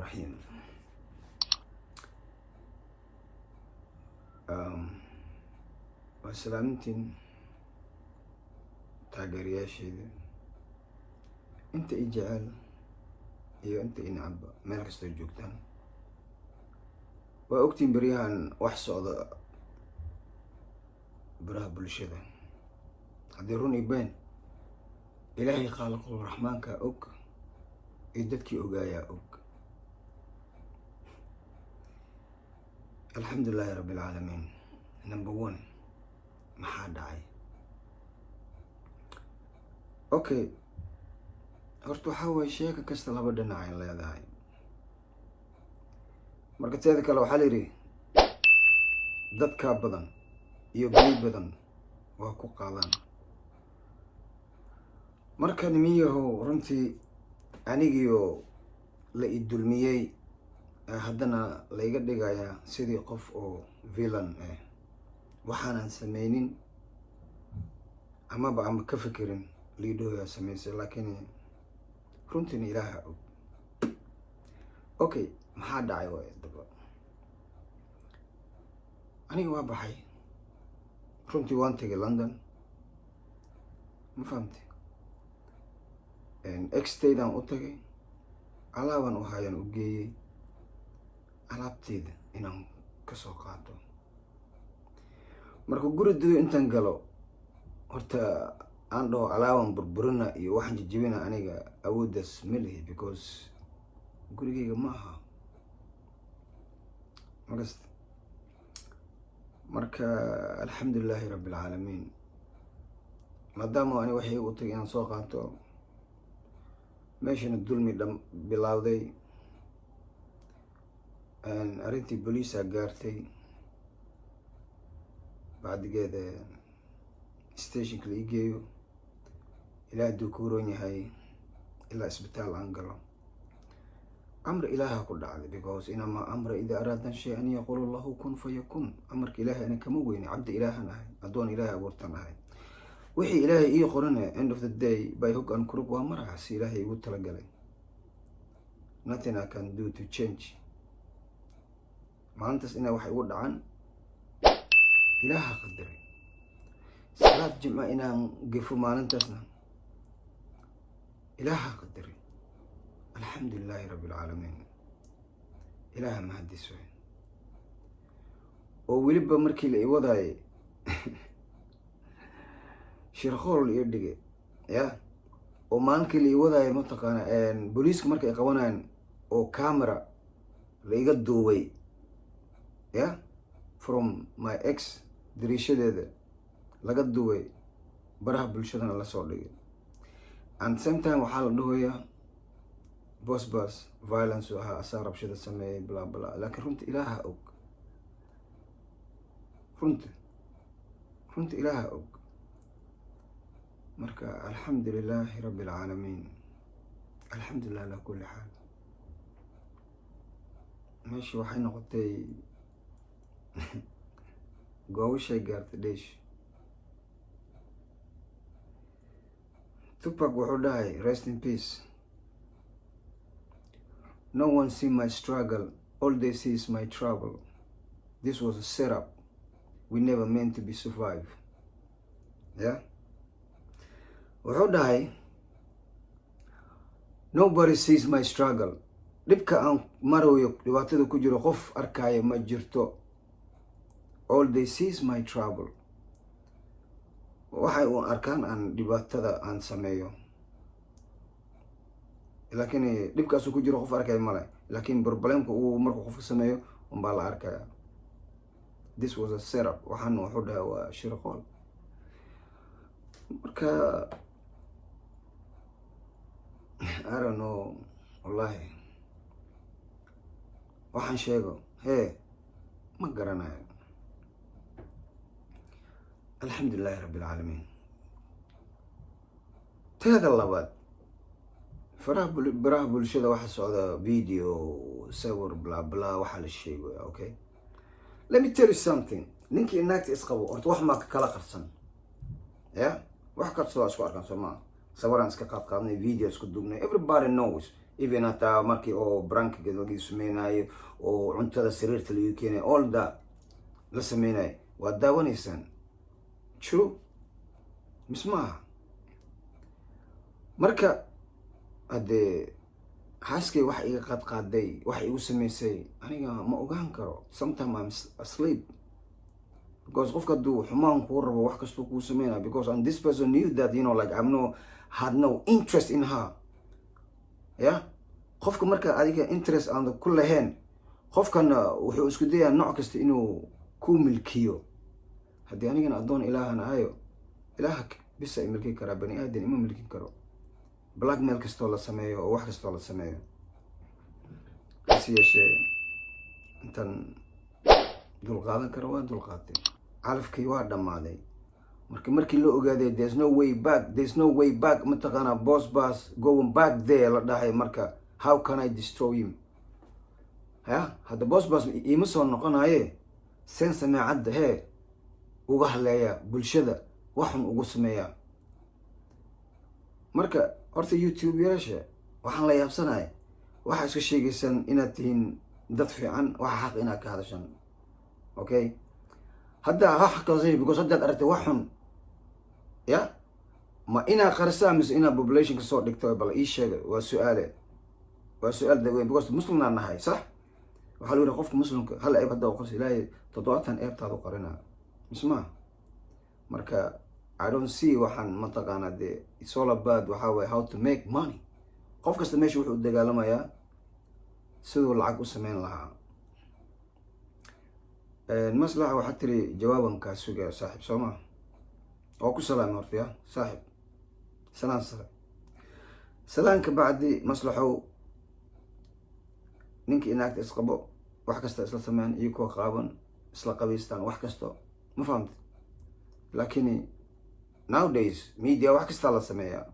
Raxiim. Waa salaamintiin taageerayaasheyda, inta i jecel iyo inta i nacabba, meel kastoo joogtaan. Waa ogtiin beryahan wax socda baraha bulshada. Haddii run iyo been, Ilaahay khaaliqul raxmaanka og iyo dadkii ogaayaa og. Alxamdu lilaahi rabbi alcaalamiin. Number one, maxaa dhacay? Okay, horta waxaa waye, sheeka kasta laba dhinac ay leedahay. Marka teeda kale, waxaa la yidhi dadkaa badan iyo biyo badan waa ku qaadan. Marka nimiyahow, runtii anigiio la i dulmiyey, haddana laiga dhigayaa sidii qof oo villain ah, waxaanan sameynin amaba ama ka fekerin liidhooyaa sameysay, laakiin runtiina Ilaaha og. Okay, maxaa dhacay? Waay daba aniga waa baxay, runtii waan tegay London, ma fahamti? Ex-taydaan u tagay, alaabaan u hayaan u geeyey, alaabteyda inaan kasoo qaato. Marka guri dudo intaan galo, horta aan dhaho alaaban burburina iyo waxaan jijibina, aniga awooddaas ma lihi, because gurigeyga ma aha makasta. Marka alxamdu lilaahi rabbi alcaalamiin, maadaama ani waxay u tagay inaan soo qaato, meeshana dulmi dham bilowday, arrintii boliisa gaartay, bacdigeeda stationka la ii geeyo, ilaa hadduu ku roon yahay, ilaa isbitaal aan galo, amr Ilaaha ku dhacday, because inamaa amra idaa araada shay an yaqulu lahu kun fayakun. Amarka Ilaahay ana kama weyne, cabdi Ilaahan ahay, addoon Ilaahay abuurtan ahay. Wixii Ilaahay ii qorane, end of the day, by hook and crook, waa maraha si Ilaahay igu talagalay. Nothing I can do to change. Maalintaas inay wax igu dhacan Ilaaha qadiray. Salaad Jimca inaan gefo maalintaasna Ilaaha qadiray. Alxamdu lilaahi rabbi alcaalamiin, Ilaaha mahadis wey. Oo weliba markii la iwadaayay shirqool la ii dhigay ya, oo maalinkii la iwadaayo, mataqaana, booliiska marka ay qabanayaan oo camera la iga duubay ya, from my ex dariishadeeda laga duubay, baraha bulshadana lasoo dhigay. And same time waxaa la dhahoyaa Bosbas violence u ahaa, asaa rabshada sameeyay, bla bla. Laakiin runta Ilaaha og, runta Ilaaha og. Marka alxamdu lilaahi rabbi alcaalamiin, alxamdulilah alaa kulli xaal. Meeshii waxay noqotay goobashay gaartay dheesh. Tupac wuxuu dhahay, rest in peace, "No one see my struggle, all they see is my trouble. This was a setup, we never meant to be survive." Yeah, wuxuu dhahay, "Nobody sees my struggle." Dhibka aan marayo, dhibaatada ku jiro, qof arkaayo ma jirto. All they see is my trouble. Waxay u arkaan aan dhibaatada aan sameeyo, laakiin dhibkaasu ku jiro qof arkaya male. Laakiin problemka uu markuu qofka sameeyo unbaa la arkaya. This was a setup. Waxaan wuxuu dhahay waa shirqool. Marka I don't know, wallahi waxaan sheego hee ma garanayo. Alxamdu lilahi rabbi alcaalamiin. Teeda labaad, faraha baraha bulshada waxaa socda video, sawir, bla bla, waxaa la sheegaya. Okay, let me tell you something. Ninkii naagta isqabo, horta wax maa kala qarsan ya? Wax kasta waa isku arkaan, soo maa? Sawiraan iska qaad qaadnay, video isku duubnay, everybody knows. Even hataa markii oo prankiga lagi sameynayo oo cuntada sariirta lagu keenayo, all that la sameynayo, waad daawanaysaan. True mis maaha? Marka haddee xaaskay wax iga qaadqaaday, wax igu sameysay, aniga ma ogaan karo. Sometime I'm asleep, because qofka hadduu xumaan kuu rabo, wax kastuu kuu sameynaya, because and this person knew that like I'm no had no interest in her. Yeah, qofka marka adiga interest aan ku lahayn, qofkana wuxuu isku dayaa nooc kasta inuu ku milkiyo. Haddii anigana addoon Ilaahan ahayo, Ilaaha bisa i milkin karaa, bani aadan ima milkin karo. Blackmail kastoo la sameeyo oo wax kastoo la sameeyo, hase yeeshee intaan dulqaadan karo waa dulqaatay. Calafkii waa dhammaaday. Marka markii loo ogaaday there's no way back, there's no way back, mataqaanaa, Boss Baas going back there la dhahay. Marka how can I destroy him? Ya hadda Boss Baas iima soo noqonaye, seen sameecadda hee uga hadleeya, bulshada waxun ugu sameeyaa? Marka horta YouTube yaasha waxaan la yaabsanaya, waxaa iska sheegaysaan inaad tihiin dad fiican, waxa xaq inaad ka hadashaan. Okay, hadda wax kasi, because haddaad aragtay wax xun, ya ma inaad qarisaa mise inaad population ka soo dhigto? Bal ii sheega. Waa su-aale, waa su-aal daweyn, because muslimnaa nahay, sax? Waxaa lagu yihi qofka muslimka hal eeb hadda qos, Ilaahay 70 eebtaadu qarinaa, misma? Marka I don't see waxaan, mataqaanaa, dee it's all about, waxaa waye, how to make money. Qof kasta meesha wuxuu dagaalamayaa siduu lacag u sameyn lahaa. Maslaxa waxaa tiri jawaabankaa sugaya, saaxib, soo maa? Waa ku salaamay horta, ya saaxib, salaan sare, salaan ka bacdi. Maslaxow, ninkii naagta isqabo wax kasta isla sameyn, iyo kuwa qaaban isla qabaystaan, wax kasto, ma fahamti? Laakiin nowadays media wax kastaa la sameeyaa.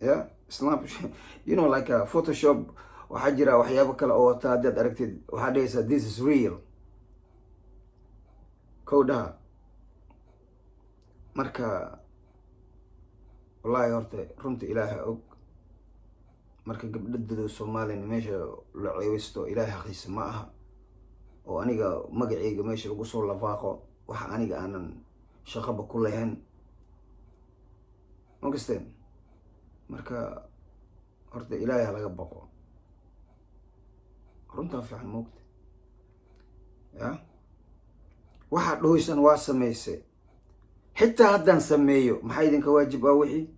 Ya snap, like a Photoshop, waxaa jira waxyaabo kale oo wata. Haddaad aragtid waxaa dhahaysaa, "This is real." Kow dhaha. Marka wallahi horta runta Ilaaha og. Marka gabdhadooda Soomaaliyana meesha la ceebeysto, Ilaahay xaqiisa ma aha oo aniga magaceyga meesha lagu soo lafaaqo, waxa aniga aanan shaqaba ku lahayn, ma kasteen? Marka horta Ilaahay ha laga baqo, runtaa fiican, moogta? Ya waxaad dhahoysaan waa samayse, xitaa haddaan sameeyo, maxaa idinka waajib ah? Wixii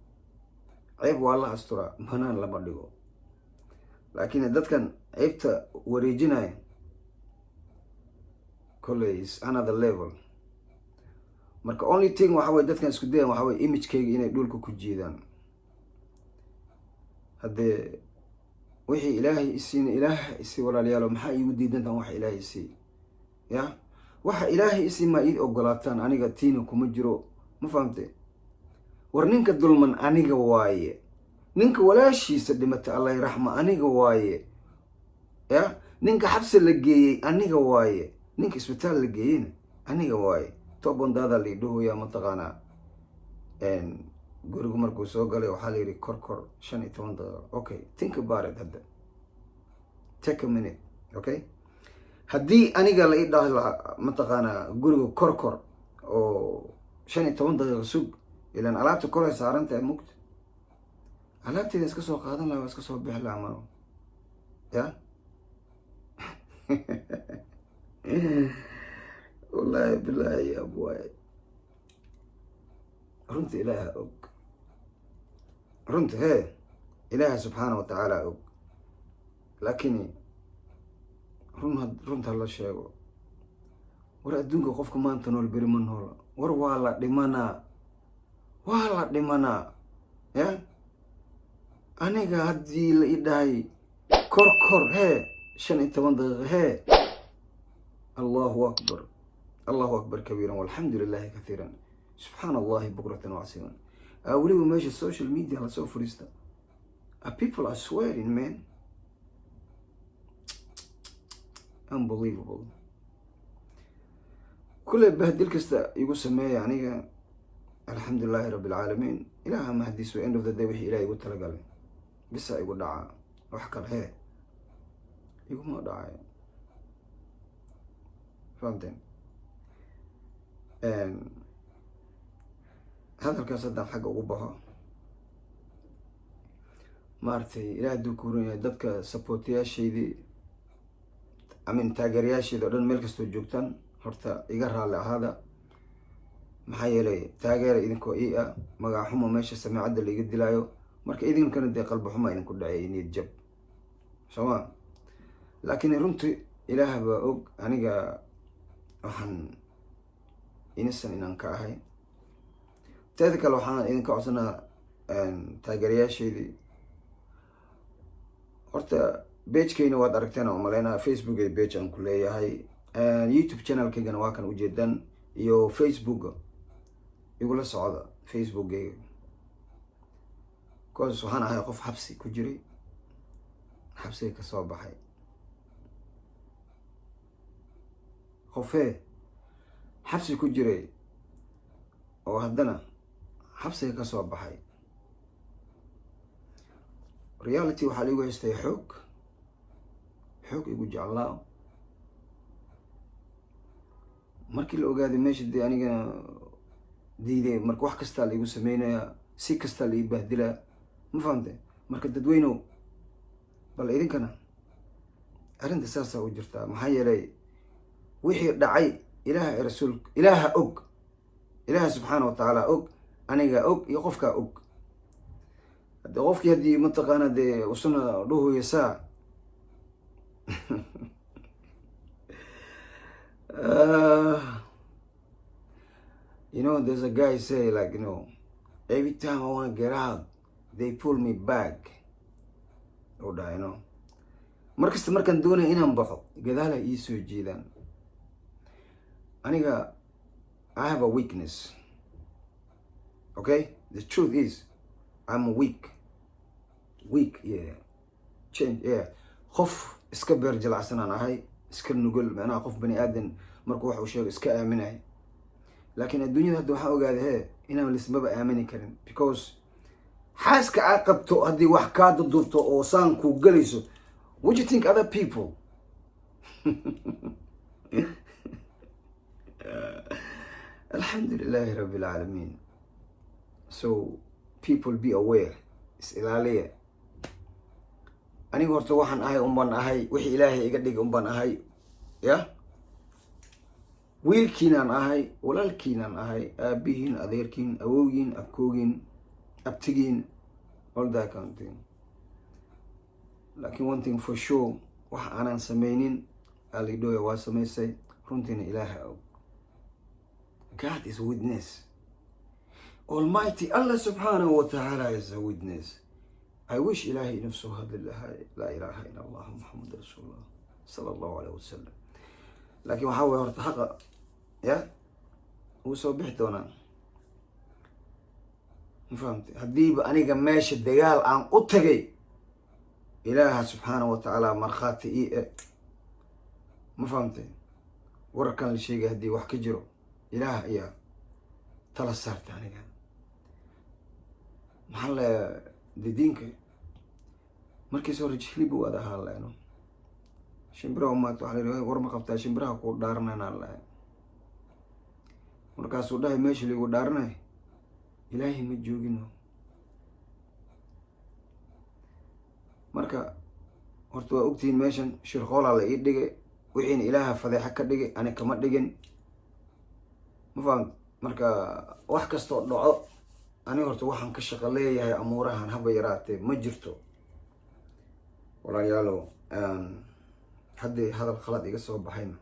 ceeb waa la asturaa, manaan lama dhigo. Laakiin dadkan ceebta wareejinaya colley is another level. Marka only thing waxa way dadkan isku dayan waxa way imagekeyga inay dhulka ku jiidaan. Haddee wixii Ilaahay isiina, Ilaah isi, walaalayaalo, maxaa iigu diidantaan? Waxa Ilaahay isii, ya waxa Ilaahay isii, maa ii ogolaataan? Aniga tiina kuma jiro, ma fahamte? War ninka dulman aniga waaye, ninka walaashiisa dhimatay, Allah raxma, aniga waaye, ya ninka xabsi la geeyey aniga waaye, ninka isbitaal la geeyeyna aniga waaye. Tobondaada laidhahoyaa, mataqaanaa, gurigu markuu soo galay waxaa la yidhi kor kor 15 daqiiqo. Okay, think about it hadda, take a minute. Okay, haddii aniga la ii dhahi lahaa, mataqaanaa, guriga kor kor oo 15 daqiiqo sug, ilaan alaabta koray saaran tahay, mugta alaabteeda iska soo qaadan lahaa, waa iska soo bixi lahaa mano. Ya wallahi bilahi abwaay, runta Ilaaha og, runta hee Ilaaha subxaana wa tacaala og. Laakiin run, runta la sheego. War adduunka qofka maanta nool beri ma noola. War waa la dhimanaa, waa la dhimanaa. Ya aniga haddii la i dhahay kor kor hee 15 daqiiqo hee, Allahu akbar, Allahu akbar kabiiran, walxamdu lilahi kathiiran, subxaana Allahi bukratan wacsiman. Weliba meesha social media lasoo fariista, people are swearing, man, unbelievable. Kulley bahdil kasta igu sameeya aniga, alxamdu lilahi rabbi alcaalamiin, Ilaha mahadiis. End of the day wixii Ilahay igu talagalay. Bisa igu dhacaa, wax kale hee iguma dhacayo. Fahamteen? Hadalkaas haddaan xagga ugu baxo, maaragtay, Ilaah hadduu kuuran yahay, dadka supportayaashaydii, I mean taageerayaashayda o dhan, meel kastoo joogtaan, horta iga raalli ahaada. Maxaa yeelay, taageera idinkoo ii ah, magac xumo meesha samiicadda laiga dilaayo. Marka idinkana dee qalbi xuma idinku dhacay, niyad jab, sooma? Laakiin runtii Ilaah baa og aniga waxaan innocent inaan ka ahay. Teeda kale, waxaan idinka codsanaa taageerayaashaydii, horta pagekeyna waad aragteen oo umaleynaa, Facebook ee page aan ku leeyahay, YouTube channelkaygana waa kan ujeedaan, iyo Facebook igula socda, Facebookgayga, because waxaan ahay qof xabsi ku jiray, xabsiga kasoo baxay, qofee xabsi ku jiray oo haddana xabsiga kasoo baxay. Reality, waxaa laigu haystay xoog, xoog igu jeclaa. Markii la ogaaday meesha dee anigana diiday, marka wax kastaa la igu sameynayaa, si kastaa la ii bahdilaa. Ma fahamte? Marka dadweynow, bal idinkana arrinta saasaa u jirtaa. Maxaa yeelay, wixii dhacay Ilaaha rasuul, Ilaaha og, Ilaaha subxaana wa tacaala og, anigaa og iyo qofkaa og. Hadde qofkii haddii mataqaana dee usuna dhuhuyo saa. There's a guy say like, "Every time I want to get out, they pull me back." Oo dhaha, mar kasta markaan doonaya inaan baxo, gadaala ii soo jeedaan. Aniga, I have a weakness. Okay? The truth is, I'm weak. Weak, yeah. Change, yeah. Qof iska beer jalacsanaan ahay, iska nugul, macnaha qof bani aadan markuu wax uu sheego iska aaminay. Laakiin adduunyada hadda waxaan ogaaday hee inaan lismaba aamini karin, because xaaska aad qabto haddii wax kaa dudubto oo saan kuu gelayso, would you think other people? Alxamdu lilahi rabbi alcaalamiin. So people, be aware, is ilaaliya. Aniga horta waxaan ahay unbaan ahay, wixii Ilaahay iga dhigay unbaan ahay. Ya wiilkiinaan ahay, walaalkiinaan ahay, aabihiin, adeerkiin, awowgiin, abkoogiin, abtigiin, all that kind of thing. Laakiin one thing for sure, wax aanan sameynin alidhoya waa samaysay. Runtiina Ilaaha og. God is witness. Almighty Allah subxaanahu wa tacaala is a witness. I wish Ilaahay inuu soo hadli lahay. Laa ilaaha ila Allah, Muxamed rasuulullah sala Allahu alayh wasalam. Laakiin waxaa waye, horta xaqa ya wuu soo bixi doonaa. Ma fahamtay? Haddiiba aniga meesha dagaal aan u tagay, Ilaaha subxaanahu wa tacaala markhaati ii e. Ma fahamtay? Wararkan la sheegay haddii wax ka jiro, Ilaah ayaa tala saarta. Aniga maxaa la de diinka markiis hore jihli buu wada ahaa leeno shimbiraha maata. Waxaa la war ma qabtaa shimbiraha kuu dhaaranayna lahay. Markaasuu dhahay, meesha liigu dhaaranay Ilaahay ma joogino. Marka horta waa ogtihiin, meeshan shirqoolaa la ii dhigay, wixiina Ilaaha fadeexa ka dhigay, ani kama dhigin. Ma fahamt? Marka wax kastoo dhaco, ani horta waxaan ka shaqo leeyahay amuurahan haba yaraatee ma jirto. Walaalayaalow, haddii hadal khalad iga soo baxayna,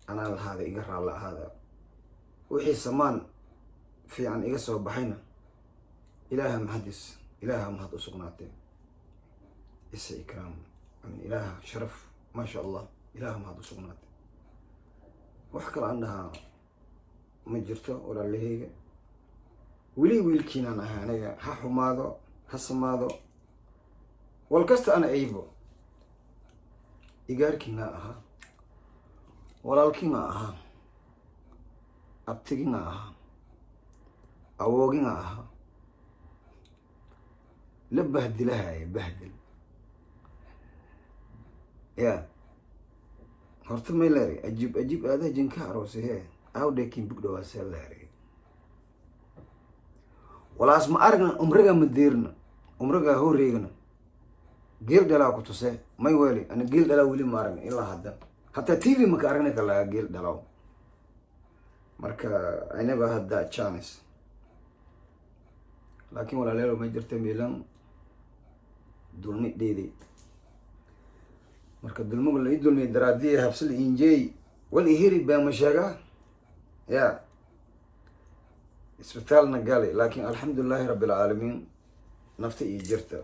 anaa lahaada, iga raalli ahaada. Wixii samaan fiican iga soo baxayna, Ilaaha mahadis, Ilaaha mahad u sugnaatee, isa ikraam amin, Ilaaha sharaf, maasha Allah, Ilaaha mahad u sugnaatee. Wax kale aan dhahaa ma jirto. Walaalaheyga, weli wiilkiinaan ahay aniga. Ha xumaado, ha samaado, wal kasta ana eybo, igaarkiina ahaa, walaalkiina ahaa, abtigina ahaa, awoogina ahaa. La bahdilahaya bahdil ya. Horta may leeray, ajiib ajiib aadaha jinka aroosay he awdhekin bug dhawaasee leeray. Walaas ma aragna, umriga ma deerna, umriga horeegna geel dhalaa ku tuse. May weli ana geel dhalaa weli ma aragna ilaa hadda, hataa TV maka aragna kalaa geel dhalaw. Marka I never had that chance. Laakiin walaalayaal, ma jirta milan dulmi dheeday. Marka dulmiga la ii dulmiyay daraadiya habsal injey wal ihiri baa ma sheega ya isbitaalna gali. Laakiin alxamdulilaahi rabbi alcaalamiin, nafta ii jirta.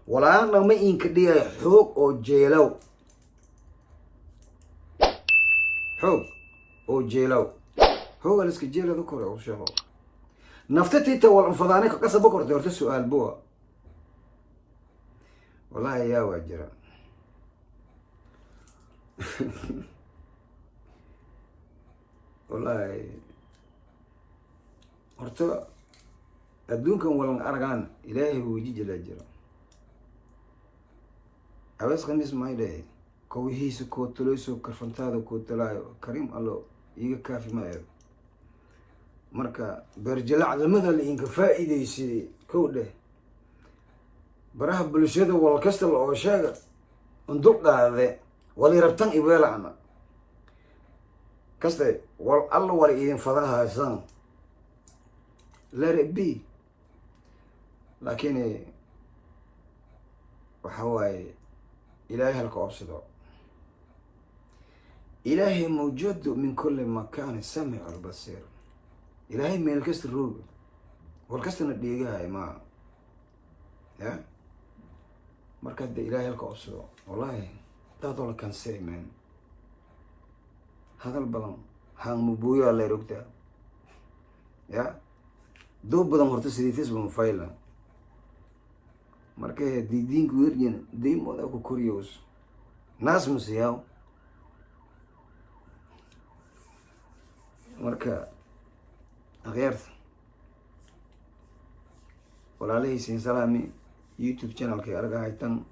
Walaana ma inka dhigay xoog oo jeelow, xoog oo jeelow, xooga la iska jeelada kore u sheego nafta tita wal anfadaane ka qasaba kortay. Horta su-aal buwa, wallahi yaa waa jira. Wallahi horta adduunkan walan aragaan Ilaahay weji jalaa jira. Abees khamiis may dhahe, kowihiisa kootoloyso, karfantaada kootolaayo, Kariim Allo iiga kaafi ma eego. Marka beerjalacdamada la inka faa'iidaysaday kow dheh, baraha bulshada wal kasta la oo sheega undul dhaade wali rabtan iweelacna kaste wal alla wala idin fadahaysan, let it be. Laakiin waxa waaye, Ilaahay halka obsado. Ilaahay mawjuudu min kulli makaan, samic albasiir. Ilaahay meel kasta rooga, wal kastana dheegahay maa ya. Marka hadda Ilaahay halka obsado. Wallahi that's all I can say, man. Hadal badan haangmubuuyo alla ogtaa ya doob badan. Horta sidiitis ban fayla. Marka diidiinka werjina daymooda ku koriyows naas masiyaw. Marka akhyaarta walaalahaysiin salaami, YouTube channelkay arga haytan.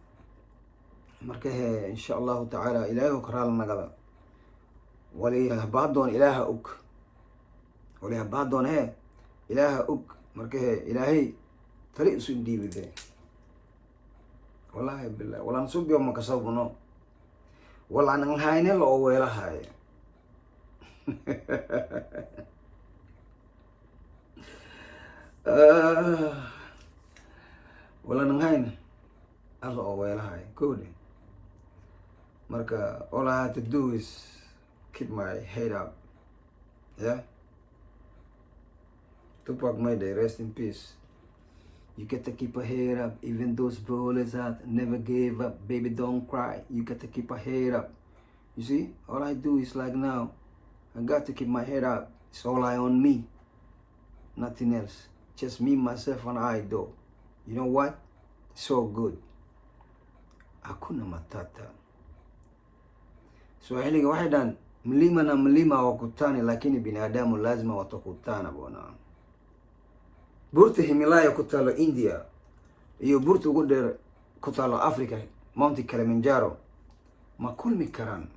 Marka he, insha Allahu tacaala, Ilaahay karaal nagada wali habaadoon Ilaaha og, wali habaadoon he Ilaaha og. Marka he, Ilaahay tali isu dhiibide. Wallahi bilah walaan subiyo makasabno walaan hayne la oo weelahay. Walaan hayne alla oo weelahay kowde. Marka all I had to do is keep my head up. Yeah, Tupac Mayday, rest in peace. You got to keep a head up, even those bullets out. Never gave up, baby, don't cry. You got to keep a head up. You see, all I do is like now, I got to keep my head up. It's all I on me, nothing else. Just me, myself, and I, though. You know what? It's all good. Hakuna matata. Swahiliga waxay dhahan, mlima na mlima hawakutani, lakini binadamu lazima watakutana bwana. Buurta Himalaya ku taalo India iyo buurta ugu dheer ku taalo Africa, Mount Kilimanjaro, ma kulmi karaan,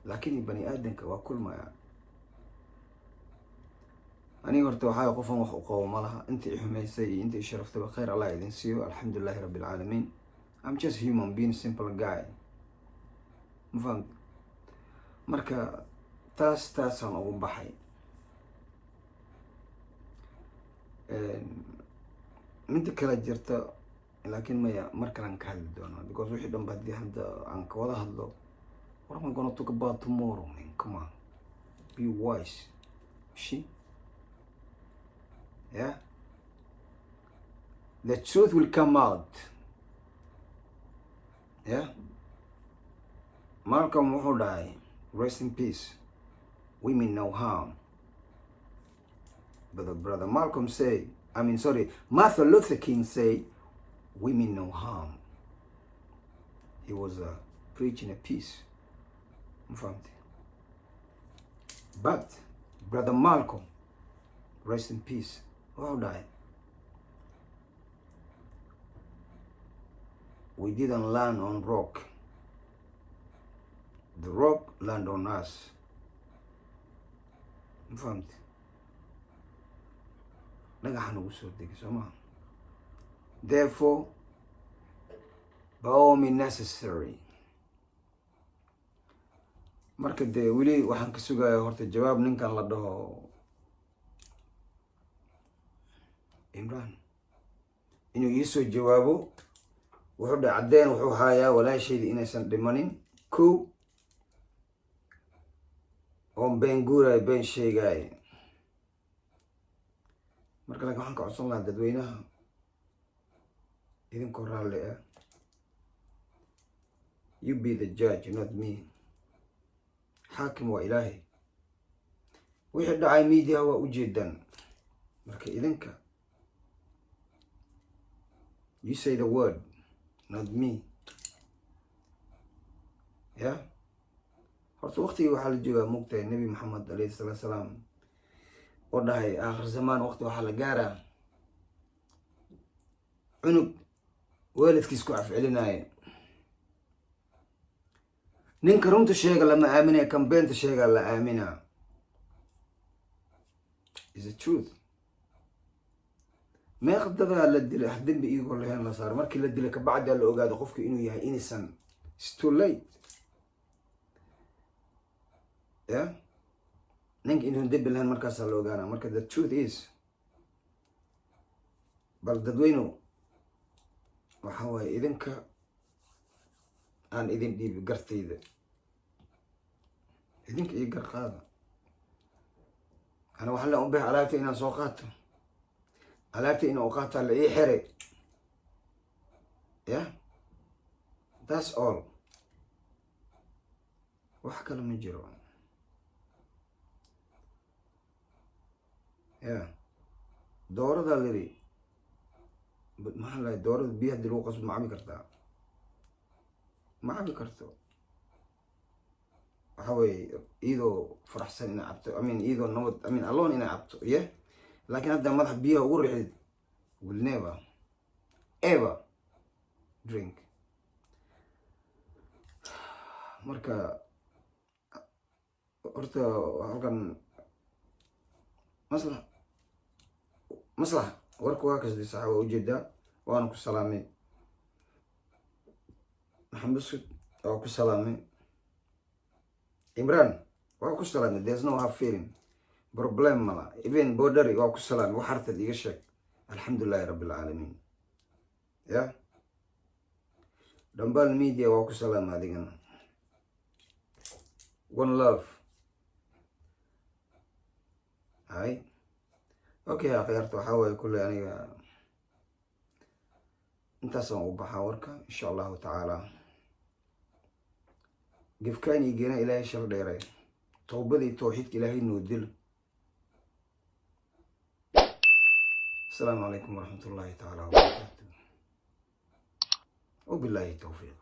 laakiin bani aadamka waa kulmaya. Aniga horta waxaa qofan wax u qabo ma laha. Inta i xumaysay iyo inta i sharaftayba khayr Allah idin siiyo. Alxamdulilahi rabbi alcaalamiin. I'm just human being, simple guy, ma fahamta? Marka taas taasaan ugu baxay. Midda kale jirta, laakiin maya, mar kalean ka hadli doonaa, because wixii dhan ba haddii hadda aan ka wada hadlo, what am I gonna talk about tomorrow, man? Come on, be wise. She, yeah, the truth will come out. Yeah, Malcolm wuxuu dhahay, rest in peace, "We mean no harm." But the brother Malcolm say, I mean, sorry, Martin Luther King say, "We mean no harm." He was preaching a peace, ma fahamtay? But brother Malcolm, rest in peace, wuxuu dhahay, We didn't land on rock, the rock land on us. Ma fahamti? Dhagaxa nagu soo degay, soo maha? Therefore, by all means necessary. Marka dee weli waxaan ka sugayaa horta jawaab ninkan la dhaho Imran inuu iisoo jawaabo. Wuxuu dhe caddeen, wuxuu haayaa walaashayda inaysan dhimanin, ko oon been guuraayo, been sheegaayo. Marka laakiin waxaan ka codsan lahaa dadweynaha, idinkoo raalli ah, you be the judge, not me. Xaakim waa Ilaahay. Wixii dhacay media waa ujeedaan. Marka idinka, you say the word, not me. Ya horta waqtigii waxaa la joogaa, mugtahay, Nebi Maxamed alayhi salaatu salaam oo dhahay aakhir zamaan waqti waxaa la gaaraa cunug waalidkiis ku afcelinaayo. Ninka runta sheega lama aaminaya, kan beenta sheegaa la aaminaa. Is the truth. Meeqdadaa la dilay, wax dembi iyagoo lahayn la saaro. Markii la dilay kabacdaa la ogaado qofka inuu yahay innocent. It's too late. Ya ninka inuusan dembi lahayn markaasaa la ogaana. Marka the truth is, bal dadweynu, waxa waaye idinka aan idin dhiibi gartayda, idinka iyo gar qaada. Ana waxaa la unbax alaabta inaan soo qaato, alaabta inaan u qaataa la ii xiray. Yeah, that's all. Wax kale ma jiro. Ya dooradaa liri, maxaa lahay, doorada biyo hadii lagu qasbo ma cabi kartaa? Ma cabi karto. Waxa weye iyadoo faraxsan inay cabto, I mean, iyadoo nabad, I mean, alone inay cabto. Yeah, laakiin hadda madax biyaha ugu rixid, will never ever drink. Marka horta halkan maslax maslax warka waa kasdi saxa, waa ujeedaa, waana ku salaamay. Maxamed Buskud waa ku salaamay. Imran waa ku salaamay. There's no have feeling problem mala. Even borderi waa ku salaamay. Wax hartad iga sheeg. Alxamdulilahi rabbi alcaalamiin. Ya Dhambal Media waa ku salaamay adigana. One love. Hay, okay, akhyaarta, waxaa waaye kulley aniga intaasaan u baxaa warka, insha Allahu tacaala. Gefkaan iyo geena Ilaahay shal dheeray, towbadii towxiidka Ilaahay noo dil. Asalaamu calaykum waraxmat ullahi tacaala wabarakaatu, wabillahi towfiiq.